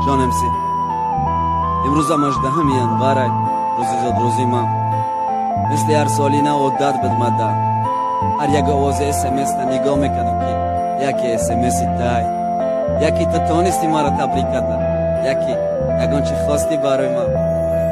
Ҷон МС. Имрӯзам 18 январай, рӯзи зодрӯзи ман. Мисли ҳар солина одат буд мада. Ҳар як овози СМС-та нигоҳ мекардам, ки яке СМСи тай. Яке ту тонисти маро табрик карда. Яке ягон чи хости барои ман.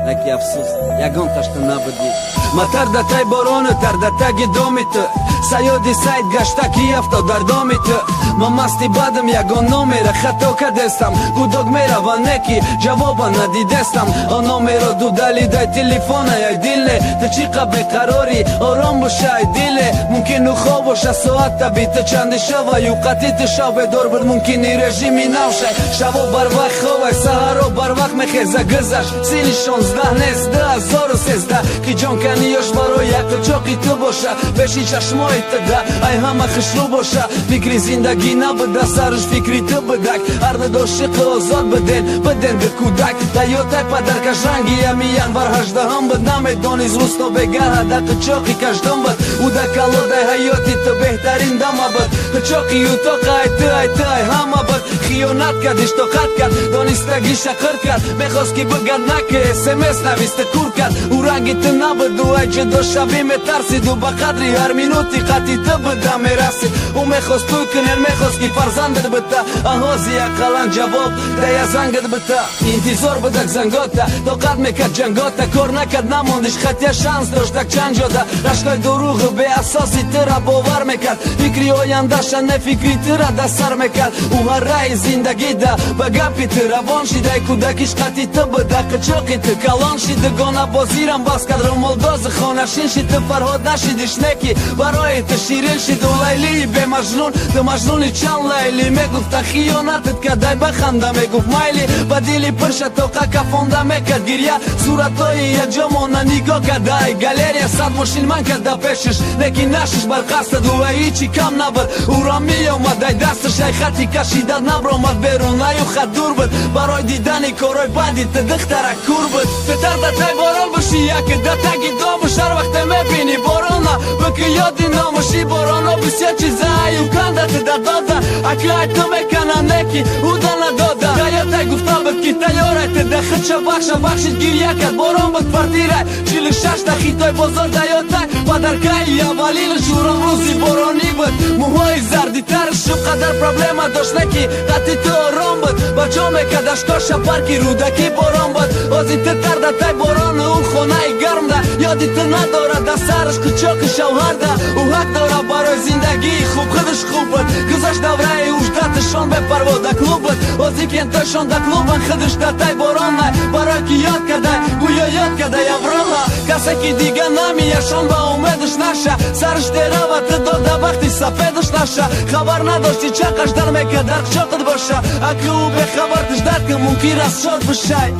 Наки афсӯс, ягон ташта набудӣ. Ма тар да тай борону, тар да таги доми ту. Саёди сайд гашта, ки афтод дар доми ту. Ма масти бадам, ягон номера хато кардестам. Гудок мерава, неки ҷавоба надидестам. Он номеро дудали дай телефона, ай диле. Ту чӣ қа беқарорӣ, ором боша, ай диле. Мумкин ӯ хоб боша, соата би ту чанди шава, юқати ту шав бедор буд, мумкин и режими навшай. Шаво барвақт ховай, саҳаро барвақт мехеза, гузашт сини 16 нест, 2013, ки ҷонканиёш барои як қучоқи ту боша, пеши чашмои ту да ай ҳама хушрӯ боша. Фикри зиндагӣ набуда, сарш фикри ту будак. Ҳарду дошиқи озод буден, буден ду кӯдак. Даётай падаркаш ранги ами январ 18-ҳам буд, намедонист рӯз то бегаҳа да қучоқи каждом буд. Ӯ да калодай ҳаёти ту беҳтарин дама буд. Қучоқи утоқа ай ту, ай ту, ай ҳама буд. Хиёнат кард, иштоқат кард, донистагиша қир кард. Мехост, ки бигад наки СМС нависта, кур кард. Ӯ ранги ту набуд, ӯ ай ҷудошавӣ метарсиду ба қадри ҳар минути қати ту буда мерасид. Ӯ мехост тӯй кунен, мехост, ки фарзандат бита. Аҳози ақаллан ҷавоб дая зангат бита. Интизор будак зангота, тоқат мекард ҷангота, кор накард, намондиш, хатя шанс доштак чанд ҷода. Рашкои дурӯғу беасоси тура бовар мекард, фикри ояндаша не, фикри тура да сар мекард. Ӯ ҳарраи зиндагида ба гапи ту равон шидай, кӯдакиш қати ту буда, қичоқи ту калон шид, дугона бозирам бас кард, румолдози хонашин шид. Ту Фарҳод нашидиш, неки барои ту ширин шиду Лайлии бемажнун. Ту Мажнуни чанд Лайли мегуфта, хиёнатат кадай, баханда мегуфт майли, ба дили пирша тоқа кафонда мекард гирья. Суратҳои якҷомона нигоҳ карда, ай галерея сад мошин ман карда пешиш, лекин нашиш бар қасдаду ай ҳичи кам набуд. Ӯро меомад ай дасташ, ай хати кашида набромад берун, аю хат дур буд. Барои дидани корҳои бади ту духтара кур буд. Ту тар да тай борон боши, яке да таги домуш, ҳар вақте мебини борона, бики ёди номуши бороно. Бисёр чиза аю канда ту да дода, аки ай ту мекана, неки ӯ да надода. Даётай гуфта буд, ки тайёрай ту да худша бахша, бахшид, гирья кард. Борон буд, квартирай 46-та хитой бозор даётай падаркаи аввалин шурам рӯзи боронӣ буд. Мӯҳои зарди тарш шу қадар проблема дошт, неки қати ту ором буд, ба ҷо мекардаш коша парки Рӯдакӣ. Борон буд, ози ту тар да тай борону, ӯ хонаи гармда ёди ту надорад, да сараш қучоқи шавҳарда. Ӯ ҳақ дорад барои зиндагии хуб, худаш хуб буд. Гузашт давраи уждаташон бепарво да клуб буд, ози кентошон да клубан, худаш да тай боронай, барои ки ёд кардай, гӯё ёд кардай Авроҳа. Касе ки дига намияшон ба умедаш наша, сараш терава ту дода вақти сафедаш наша. Хабар надошти, чақаш дар мекард дар қучоқат боша, аки ӯ бехабар тиждат ки мумкин аст шод бишай.